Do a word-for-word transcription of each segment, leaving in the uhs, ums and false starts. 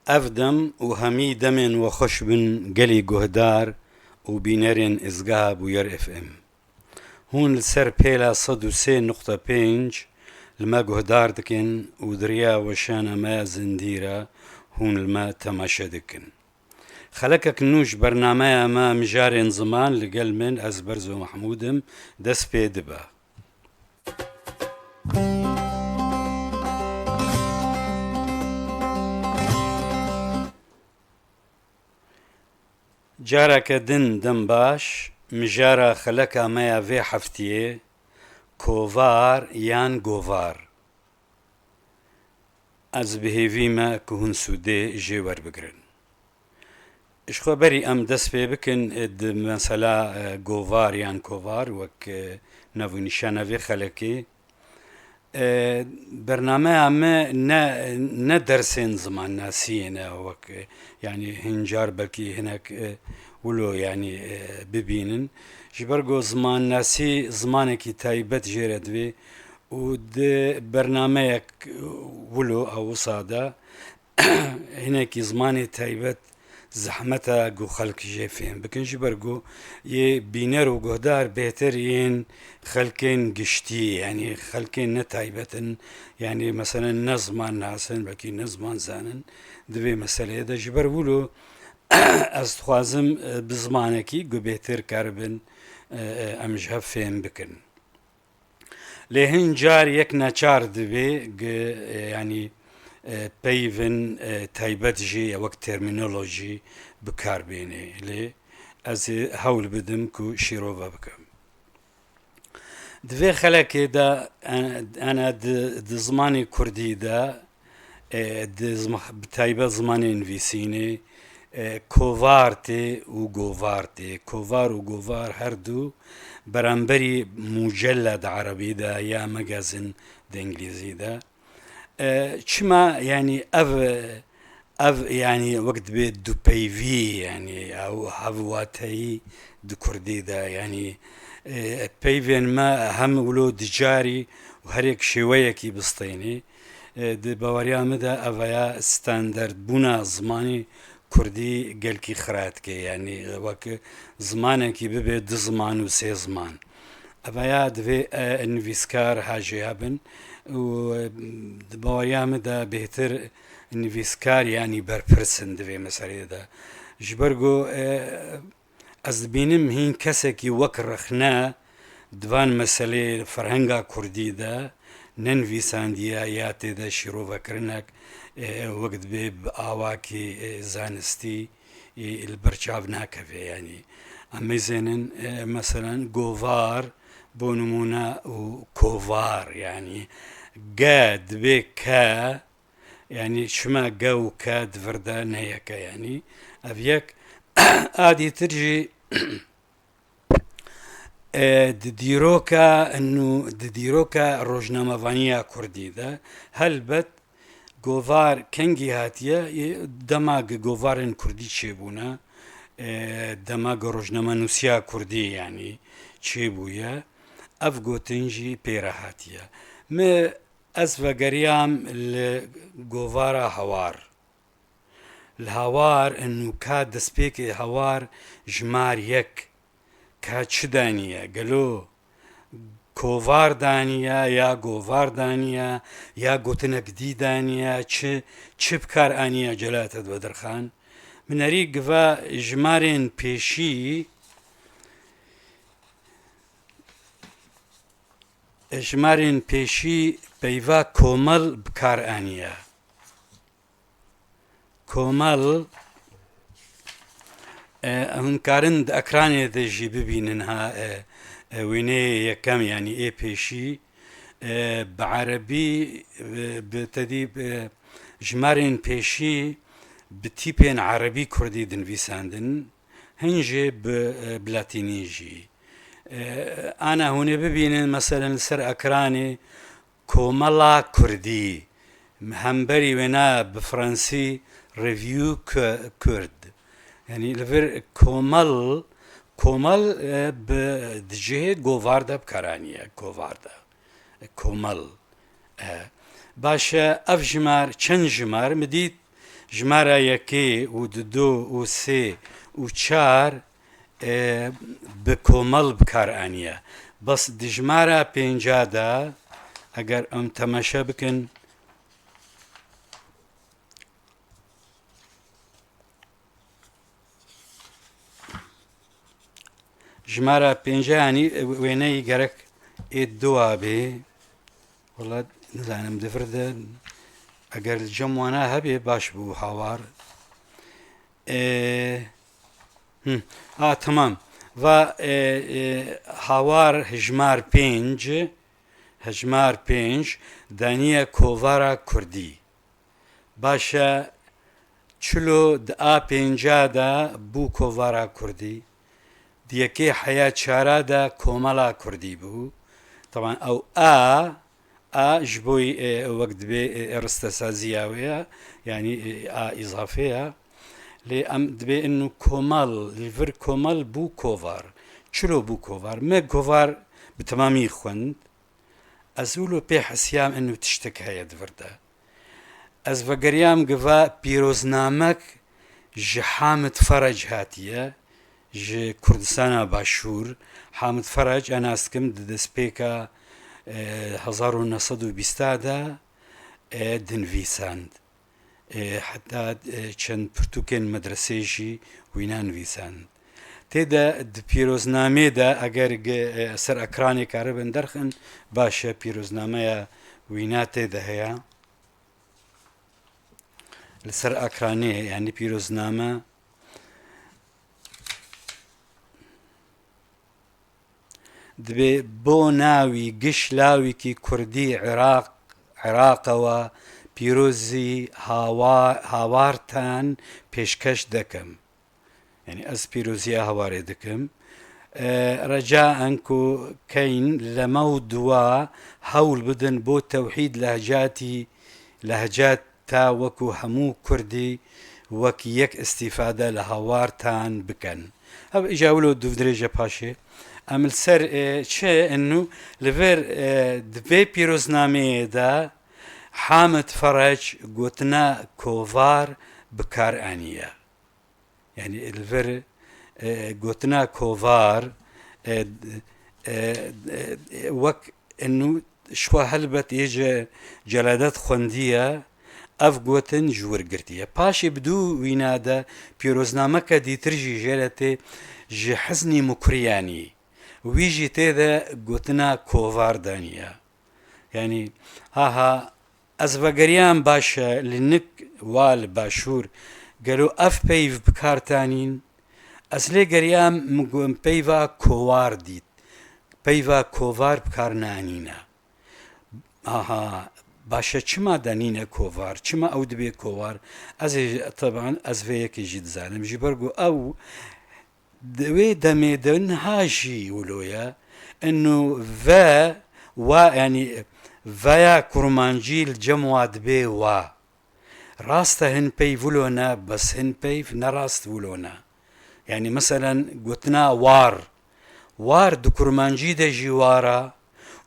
Ev dem û hemî demên we xweş bin gelî guhdar û bînerên Izgeha Bûyer F M. Hûn li ser pêla sed û sê nuqte pênc li me guhdar dikin û di riya weşana me ya zindî re hûn li me temaşe dikin. Xelekek nû ji bernameya me Mijarên Ziman li gel min, ez Berzo Mehmûd im, dest pê dibe. Careke din dem baş, mijara xeleka me ya vê heftiyê, Kovar yan Govar. Ez bi hêvî me ku hûn sûdê jê werbigirin. Ji xwe berî em dest pê bikin, e, di mesela, e, Govar yan Kovar wek, e, nav û nîşana vê xelekê. E, bernameya me ne, ne dersên zimannasiyê ne wek, e, yanî hin car belkî hinek, e, wilo yanî, e, bibînin. Ji ber ku zimannasî zimanekî taybet jê re divê û di bernameyek wilo a wisa de hinekî zimanê taybet zehmet e ku xelk jê fêm bikin, ji ber ku yê bîner û guhdar bêhtir yên xelkên giştî, yanî xelkên ne taybet in, yanî meselen ne ziman nas in, belkî ne ziman zanin, di vê meseleyê de. Ji ber wilo ez dixwazim, e, bi zimanekî ku bêhtir karibin, e, e, em ji hev fêm bikin. Lê hin car yek neçar divê gi, e, yanî, e, peyvên, e, taybet jî ya wek termînolojî bi kar bênê. Lê ez ê hewl bidim ku şîrove bikim. Di vê xelekê de, e, ene di, di zimanê kurdî de, e, di zima-, bi taybet zimanê nivîsînê, e, kovar tê û govar tê. Kovar û govar her du beramberî mûcelled erebî de ya magazin di îngilîzî de. E, çima, yanî ev, ev, yanî wek dibê dupeyvî, yanî ew hevwateyî di kurdî de, yanî, e, peyvên me hem wilo dicarî û her yek şêweyekî bistênî. E, di baweriya min de ev ya standardbûna zimanê kurdî gelkî xira dike, yanî wek zimanekî bibe du ziman û sê ziman. Ev ya divê, e, nivîskar ha jêya bin û, e, di baweriya min de bêhtir nivîskar yanî berpirs in di vê meseleyê de. Ji ber ku, e, ez dibînim hîn kesekî wek rexne di van meselê ferhenga kurdî de nenivîsandiye ya tê de şîrovekirinek, e, wek dibê bi awakî, e, zanistî, e, li ber çav nakeve, yanî. Em mêzênin, e, meselen, govar, bo nimûne, û kovar, yanî ge dibê ke, yanî çima ge û ke di vir de ne yek e, yanî. Ev yek, a dîtir jî, e, di dîroka nû, di dîroka rojnamevaniya kurdî de, helbet, govar kengî hatiye? Ê, dema ku govarên kurdî çêbûne, e, dema ku rojnamenûsiya kurdî, yanî, çêbûye, ev gotin jî pê re hatiye. Mi, ez vegeriyam li govara Hawar. Li Hawar, nûka destpêkê Hawar jimar yek. Ka çi daniye? Gelo kovar daniye ya govar daniye ya gotinek dî daniye? Çi, çi bi kar aniye Celadet Bedirxan? Min erî giva jimarên pêşî, jimarên pêşî peyva komel bi kar aniye. Komel, e, hûn karin di ekranê de jî bibînin ha, e, e, wêneyê yekem, yanî ê pêşî, e, bi erebî, e, bi tedî, e, jimarên pêşî bi tîpên erebî kurdî dinivîsandin, hin jî bi, e, bi latînî jî. E, ana hûn ê bibînin, meselen, li ser ekranê Komela Kurdî, hemberî wêna bi fransî Revue Ku-, Kurd. Yanî li vir komel, komel, e, bi, di cihê govar de bi kar aniye, govar de. E, komel. E, baş e, ev jimar, çend jimar, min dît, Dijmara yekê û didu û sê û çar, e, bi komal bi kar aniye. Bes dijmara pênca de, eger em temaşe bikin, jimara pênca, yanî, e, wêneyî gerek ê dua bê. Wela nizanim di vir de, eger li cem wana hebê baş bû hawar. E, hı, a, tamam. Va, e, e, hawar hejmar pênc, hejmar pênc daniye kovara kurdî. Baş e, çilo di a pênca de bû kovara kurdî. Di yekê heya çara de komela kurdî bû. Taban ew a, a ji bo, e, wek dibê, e, ristesaziya wê ye, yanî, e, a îzafê ye. Lê em dibê inu komal, li vir komal bû kovar. Çilo bû kovar? Me kovar bi temamî xwend. Ez wilo pê hesiyam inu tiştek heye di vir de. Ez vegeriyam giva pîroznamek ji Hamid Ferec hatiye, ji Kurdistana Başûr. Hamid Ferec, ez nas dikim, di destpêka, e, hezar û neh sed û bîsta de, e, dinivîsand. E, heta, e, çend pirtûkên medresê jî wîna nivîsand. Tê de di pîroznamê de, eger ge-, e, ser ekranê karibin derxin, baş e, pîroznameya wîna tê de heye. Li ser ekranê, yanî pîrozname. Dibê bo navî giş lawîkî kurdî Iraq, Iraqa we pîrozî hawa-, hawartan pêşkeş dekim. Yanî ez pîroziya hawarê dikim. E, recaen ku keyn leme û dua hewl bidin bo tewhîd lehcatî, lehcat ta wekû hemû kurdî wek yek îstîfade li hawartan bikin. Ev îca wilo dûvdirêje paşê. Em li ser, e, çi inu li vir, e, di vê pîroznameyê de Hamid Ferec gotina kovar bi kar aniye. Yanî li vir, e, gotina kovar, e, e, e, wek inu ji xwe helbet yê ji Celadet xwendiye, ev gotin ji wir girtiye. Paşê bi dû wîna de pîroznameke dîtir jî jê re tê ji Hiznî Mukriyanî. Wî jî tê de gotina kovar daniye. Yanî, aha, ez vegeriyam baş e, li nik wa li başûr, gelo ev peyv bi kar tanîn? Ez lê geriyam, min got, peyva kowar dît. Peyva kovar bi kar nanîne. Aha, baş e, çima de nîne kovar? Çima ew dibê kowar? Ez ê, teban, ez vê yekê jî dizanim. Ji ber ku ew di wê demê de niha jî wilo ye. Inu ve, wa, yanî veya kurmancî li cem wa dibê wa. Rast e, hin peyv wilo ne, bes hin peyv ne rast wilo ne. Yanî meselen gotina war. War di kurmancî de jî war e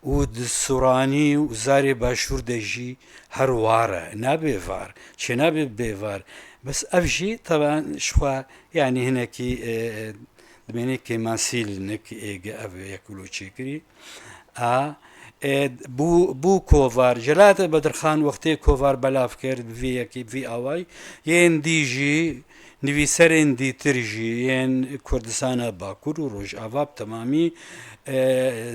û di sûranî û zarê başûr de jî her war e. Nabe var. Çênabe bê var. Bes ev jî teban ji xwe, yanî hinekî, e, e, dimênê kêmasî li nik êge ev yek wilo çêkirî. A, e, bû, bû kovar. Celadet Bedirxan wextê kovar belav kir, bi vî yekî, bi vî awayî, yên dî jî, nivîserên dîtir jî yên Kurdistana Bakur û Rojava bi temamî, e,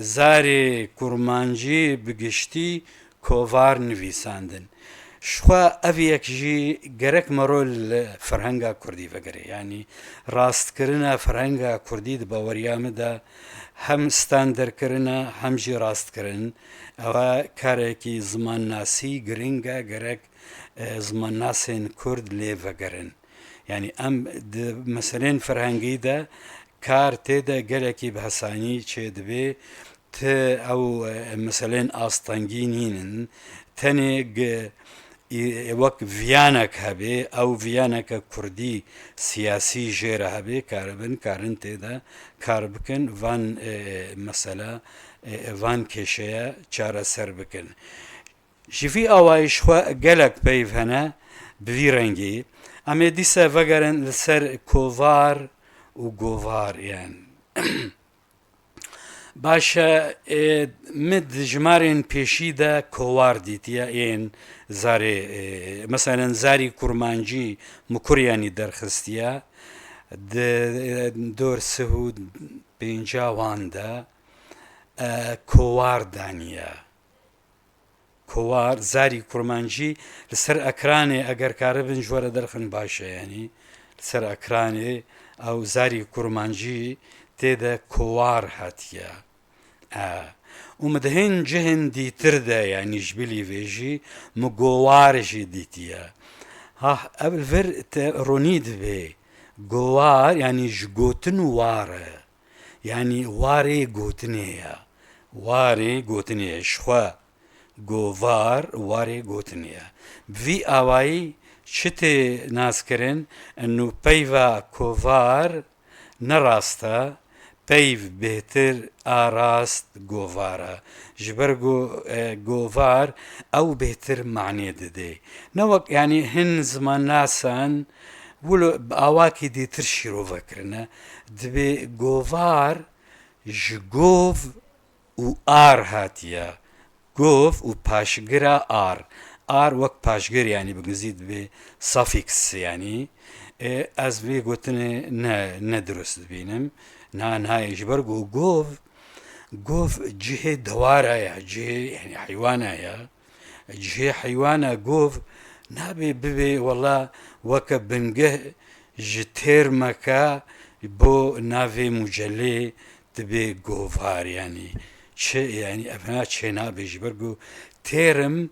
zarê kurmancî bi giştî kovar nivîsandin. Ji xwe ev yek jî gerek mero li ferhenga kurdî vegere. Yanî rastkirina ferhenga kurdî di baweriya min de hem standerkirin e, hem jî rastkirin. Ew e karekî zimannasî giring e, gerek, e, zimannasên kurd lê vegerin. Yanî em di meselên ferhengî de kar tê de gelekî bi hesanî çê dibe. Ti ew, e, meselên astengî nînin. Tenê gi-, î-, wek viyanek hebe, ew viyaneke kurdî siyasî jê re hebe, karibin, karin tê de kar bikin, van, e, mesela, e, van kêşeye çareser bikin. Ji vî awayî ji xwe gelek peyv hene. Bi vî rengî. Em ê dîse vegerin li ser kovar û govar, yên. Baş e, ê, min di jimarên pêşî de kowar dîtiye, yên zarê, ê, meselen zarî kurmancî min kuryanî derxistiye. Di, ê, dor sih û pênca wan de, e, kowar daniye. Kowar, zarî kurmancî li ser ekranê eger karibin ji we re derxin baş e, yanî li ser ekranê ew zarî kurmancî tê de kowar hatiye. E, û min di hin cihên dîtir de, yanî ji bilî vê jî min gowar jî dîtiye. Ha, ev li vir te ronî dibe. Gowar, yanî ji gotin war e. Yanî warê gotinê ye. Warê gotinê ye. Ji xwe govar warê gotinê ye. Bi vî awayî çi tê naskirin? Eno peyva kovar ne rast e, peyv bêhtir a rast govar e. Ji ber ku, e, govar ew bêhtir manê dide. Ne wek, yanî hin zimannasan wilo bi awakî dîtir şîrove kirine. Dibê govar ji gov û ar hatiye. Gov û paşgira ar. Ar wek paşgir, yanî bi gizî dibê suffix, yanî. E, ez vê gotinê ne, ne dirust dibînim. Na, nayê ji ber ku gov, gov cihê dewara ye, cihê, yanî heywana ye. Cihê heywana gov nabe bibe wela weke bingeh ji têrmeke bo navê mucelê dibe govar, yanî çi, yanî evna çênabe ji ber ku têrim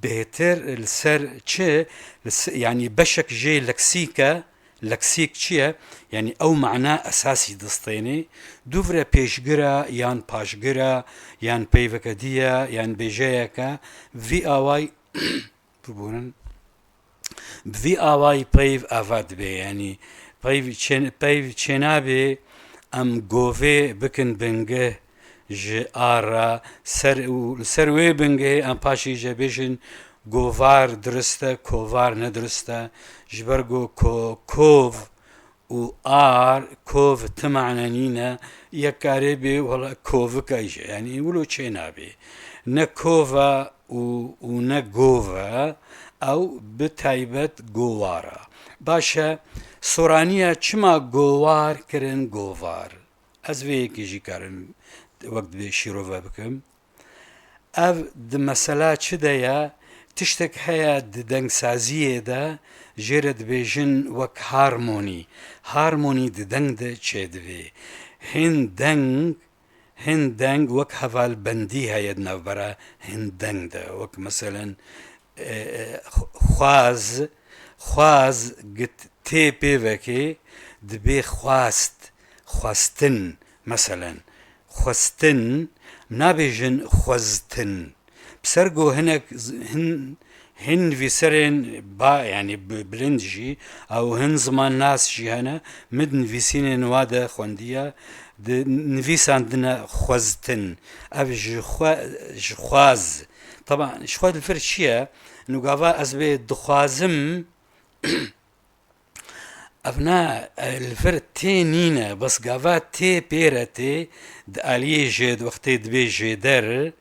bêhtir li ser çi, li se-, yanî beşek jê leksîk e, leksîk çi ye? Yanî ew mana esasî distênê, dûvre pêşgira yan paşgira yan peyveke dî ye yan bêjeyeke vî awayî, biborin, bi vî awayî peyv ava dibe, yanî peyv çên-, peyv çênabe em govê bikin bingeh ji ar re ser û li ser wê bingehê em paşê jê bêjin govar dirist e, kovar ne dirist e. Ji ber ku ko-, kov û ar, kov ti mane nîne, yek karê bê, wela kovika jî, yanî wilo çênabe. Ne kov e û, û ne gov e, ew bi taybet gowar e. Baş e, soraniya çima gowar kirin govar? Ez vê yekê jî karim wek dibê şîrove bikim. Ev di mesela çi de ye? Tiştek heye di dengsaziyê de, jê re dibêjin wek harmonî. Harmonî di deng de çêdivê. Hin deng, hin deng wek hevalbendî heye di navbera hin deng de. Wek meselen, e, e, xwaz, xwaz git tê pêvekê dibê xwast, xwestin, meselen. Xwestin, nabêjin xweztin. Bi ser ku hinek z-, hin, hin nivîserên ba, yanî bi-, bilind jî, ew hin zimannas jî hene, min di nivîsînên wa de xwendiye, di nivîsandine xweztin. Ev ji xwe, ji xwaz. Teban, ji xwe li vir çi ye? Nû gava ez bê dixwazim, Evna, e, li vir tê nîne, bes gava tê pê re tê, di aliyê jê di wextê dibê jêder,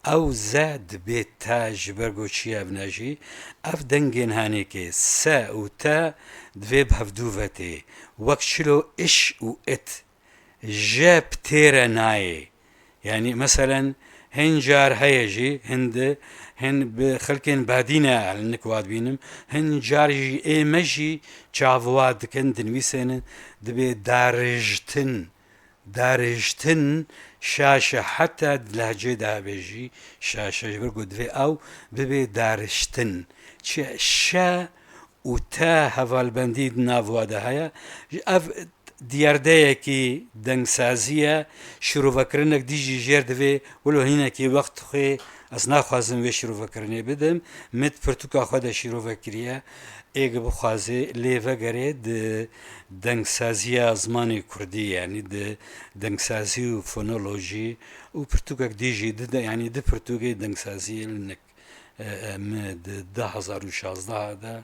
ew ze dibê te ji ber ku çi ye evna jî, ev dengên hanêkê se û te divê bi hevdû ve tê, wek çilo iş û it. Je bi tê re nayê. Yanî, meselen, hin car heye jî, hin di, hin bi xelkên badî ne, li nik wa dibînim, hin car jî ê me jî çav wa dikin, dinivîsênin, dibê darijtin. Darijtin şaş e, heta di lehcê de hebe jî şaş e, ji ber ku divê ew bibê darijtin. Çi şe û te hevalbendî di nav wa de heye. Ev diyardeyekî dengsazî ye. Şîrovekirinek dî jî jêr divê, wilo hinekî wext xwê ez naxwazim vê şîrovekirinê bidim. Min di pirtûka xwe de şîrove kiriye. Êgê bixwazê lê vegerê di dengsaziya zimanê kurdî, yanî di dengsazî û fonolojî û pirtûkek dî jî di de, yanî di pirtûkê dengsaziyê li nik. E, e, min di du hezar û şazdeh de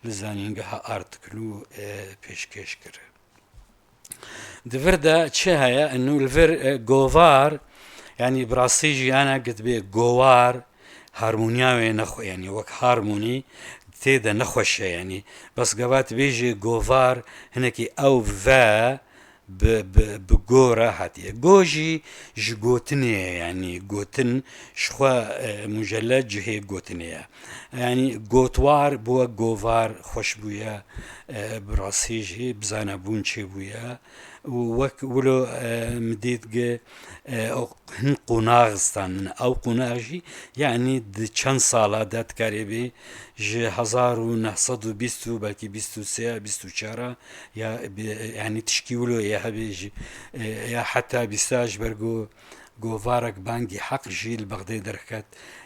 li zanîngeha Artklu, e, pêşkêş kir. Di vir de çi heye? Eno li vir, e, govar, yanî bi rastî jî ana gotibê gowar, harmoniya wê nexwe, yanî wek harmonî tê de nexweş e, yanî bes gava tu bêjê govar, hinekî ew ve bi, bi, bi go re hatiye. Go jî ji gotinê ye, yanî gotin ji xwe, e, muceled cihê gotinê ye. Yanî gotwar bi wek govar xweş bûye, e, bi rastî jî bi zanebûn çêbûye. Û wek wilo, e, min dît gi, e, o hin qonax standine. Ew qonax jî, yanî di çend sala de dikarê bê, ji hezar û neh sed û bîst û belkî bîst û sê, bîst û çar a, ya bi, yanî tişkî wilo ye hebê jî, e, ya heta bîsta ji ber ku govarek bangî heq jî li Bexdê derket.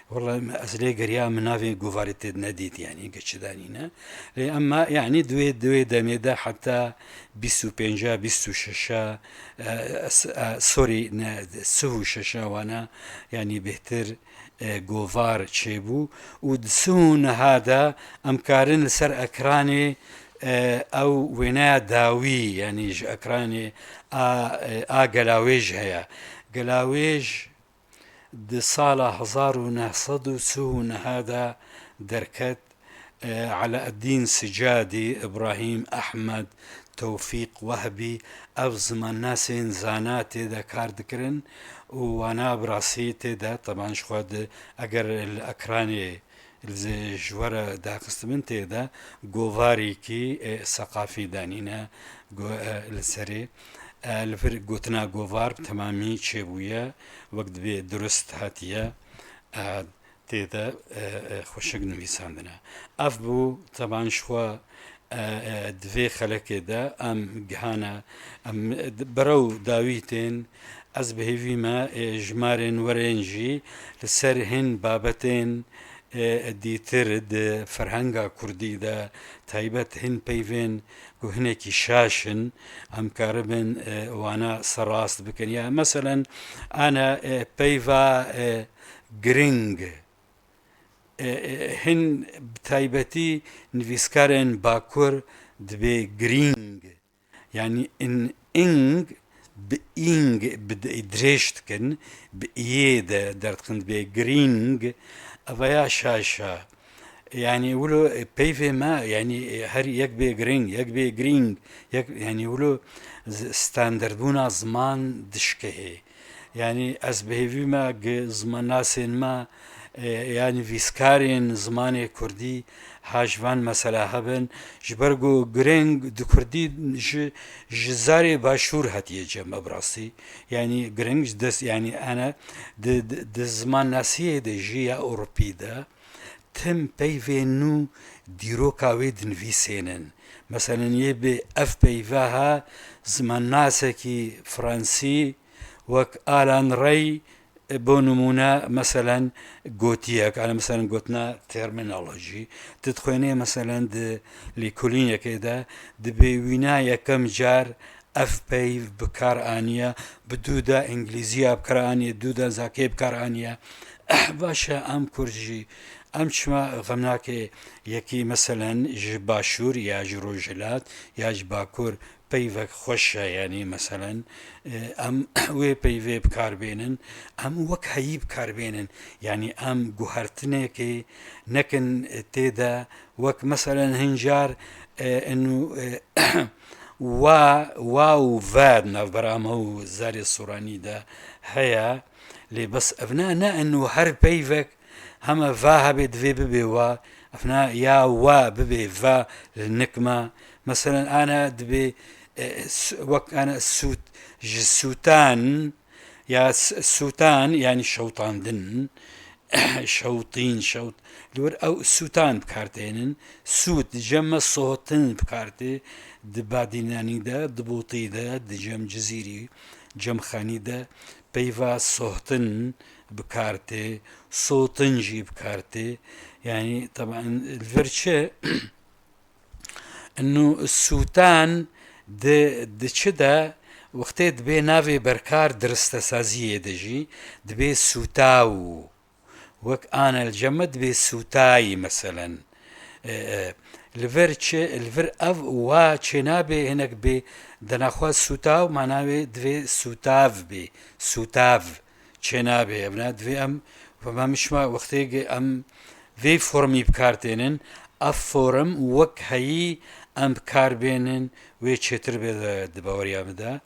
Wela ez lê geriya, min navê govarê tê nedît, yanî ge çi danîne. Lê ema, yanî di wê, di wê demê de heta bîst û pênca, bîst û şeşa, e, s-, e, sorry, ne, sih û şeşa wana, yanî bêhtir, e, govar çêbû û di sih û neha de em karin li ser ekranê, e, ew wêneya dawî, yanî ji ekranê a, e, a Gelawêj heye. Gelawêj di sala hezar û neh sed û sih û neh de derket, e, Elaeddîn Sicadî, Îbrahîm Ehmed, Tewfîq Wehbî, ev zimannasên zana tê de kar dikirin û wana bi rastî tê de, teban ji xwe di, eger li ekranê li, ji we re daxistibin tê de, govarîkî, e, seqafî danîne go-, e, li serê. E, li vir gotina govar bi temamî çêbûye, wek dibê durist hatiye. E, tê de, e, e, xweşik nivîsandine. Ev bû, teban ji xwe, e, e, di vê xelekê de em gihane, em di-, berew dawî tên. Ez bi hêvî me, e, jimarên werên jî li ser hin babetên, e, dîtir di ferhenga kurdî de, taybet hin peyvên ku hinekî şaş in, em karibin, e, wana serrast bikin. Ya meselen, ana, e, peyva, e, giring, e, e, hin bi taybetî nivîskarên Bakur dibê girîng. Yanî in, ing bi îng bi d-, dirêj dikin, bi iyê de derdixin, dibê girîng. Eva ya şaş e. Yanî wilo, e, peyvê me, yanî, e, her yek bê giring, yek bê girîng, yek, yanî wilo z-, standardbûna ziman dişkehê. Yanî ez bi hêvî me gi zimannasên me, e, ya nivîskarên zimanê kurdî ha ji van mesela hebin, ji ber ku giring di kurdî ji, ji zarê başûr hatiye cem me bi rastî. Yanî giring ji dest, yanî ene di, di, di zimannasiyê de jî ya Ewropî de, tim peyvên nû dîroka wê dinivîsênin. Meselen, yê bi ev peyva ha zimannasekî fransî wek Alan Rey, e, bo nimûne, meselen, gotiyek, ana, meselen, gotina terminology, tu dixwênê, meselen, di lêkolînekê de, dibê wîna yekem car ev peyv bi kar aniye, bi dû de îngilîziya bi kar aniye, dû de zakê bi kar aniye. Baş e, em kurd jî, em çima xem nake yekî, meselen, ji başûr ya ji rojhilat ya ji bakur peyvek xweş e, yanî, meselen, e, em wê peyvê bi kar bênin, em wek heyî bi kar bênin, yanî, em guhertinekê nekin tê de, wek, meselen, hin car, e, inu, e, wa, wa û ve di navbera me û zarê soranî de heye, lê bes ev ne, ne inu her peyvek heme va hebê divê bibê wa, ev ne ya wa bibê va li nik me. Meselen, ana dibê, e, s-, wek ana sût, ji sûtan, ya s-, sûtan, yanî şewtandin, şewtîn, şewt-, li wir ew sûtan bi kar tênin. Sût di cem me sohtin bi kar tê, di badînanî de, di botî de, di cem cizîrî, cem xanî de peyva sohtin bi kar tê, sotin jî bi kar tê. Yanî, teban, li vir çi? Inu sûtan di, di çi de, wextê dibê navê berkar di ristesaziyê de jî, dibê sûtaw. Wek ana li cem me dibê sûtayî, meselen. E, e, Li vir çi, li vir ev wa çênabê hinek bê, dena xwe sûtav, mana wê divê sûtav bê, sûtav çênabê. Evna divê em, em şima wextê ge em vê formî bi kar tênin, ev form wek heyî em bi kar bênin, wê çêtir bê de, di baweriya min de,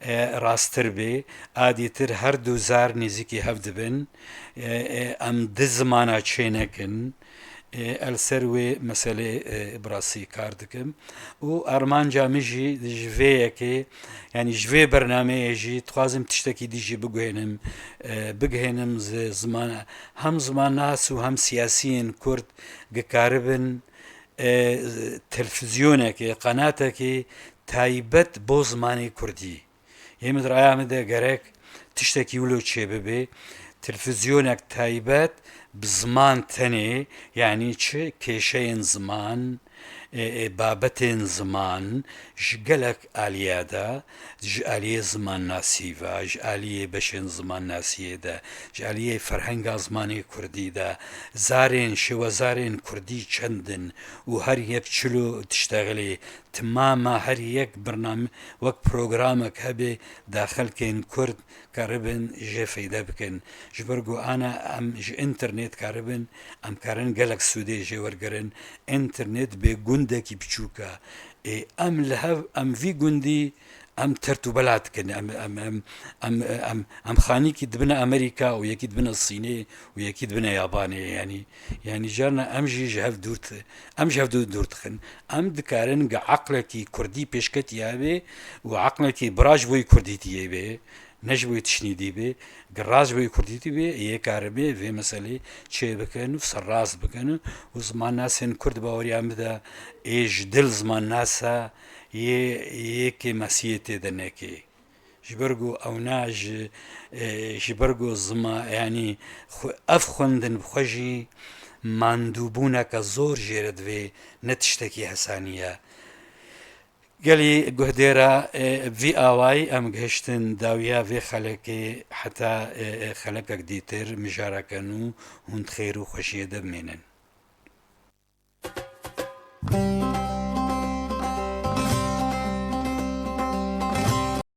e, rasttir bê. Adîtir her du zar nêzîkî hev dibin. E, e, em di zimana çê nekin. E, el ser wê meselê, e, bi rastî kar dikim. Û armanca min jî ji vê yekê, yanî ji vê bernameyê jî dixwazim tiştekî dî jî biguhênim, e, bigihênim zi-, ziman, hem zimannas û hem siyasiyên Kurd gikaribin, e, telfizyonekê, qenatekê taybet bo zimanê Kurdî. Yê min di raya min de gerek tiştekî wilo çêbibe. Telfizyonek taybet bi ziman tenê, yanî çi kêşeyên ziman, e, e, babetên ziman ji gelek aliya de, ji aliyê zimannasî ve, ji aliyê beşên zimannasiyê de, ji aliyê ferhenga zimanê kurdî de, zarên, şêwezarên kurdî çend in û her yek çilo tiştexilê, timama her yek bername wek programek hebe da xelkên kurd karibin jê feyde bikin. Ji ber ku ana em ji înternet karibin, em karin gelek sûdê jê wergirin. Înternet bê gundekî biçûk e. Ê, em li hev, em vî gundî, em tert û bela dikin. Em, em, em, em, em, em xanîkî dibine Amerîka û yekî dibine Sînê û yekî dibine Yabanê. Yanî, yanî carna em jî ji hev dûr di-, em ji hev dû-, dûr dixin. Em dikarin gi eqlekî kurdî pêşketî hebe û eqlekî bira ji bo yê kurdîtiyê be, ne ji bo yê tiştî dî be, gi rast ji bo yê kurdîtî be, yê karibe vê meselê çê bikin û serrast bikin û zimannasên kurd baweriya min de ê ji dil zimannasa yê, yê kêmasiyê tê de neke. Ji ber ku ewna ji, e, ji ber ku zima-, yanî xwe-, ev xwendin bi xwe jî mandûbûneke zor jê re divê, ne tiştekî hesanî ye. Gelî guhdêra, e, vî awayî em gihiştin dawiya vê xelekê heta, e, e, xelekek dîtir mijareke nû hûn di xêr û xweşiyê de bimînin.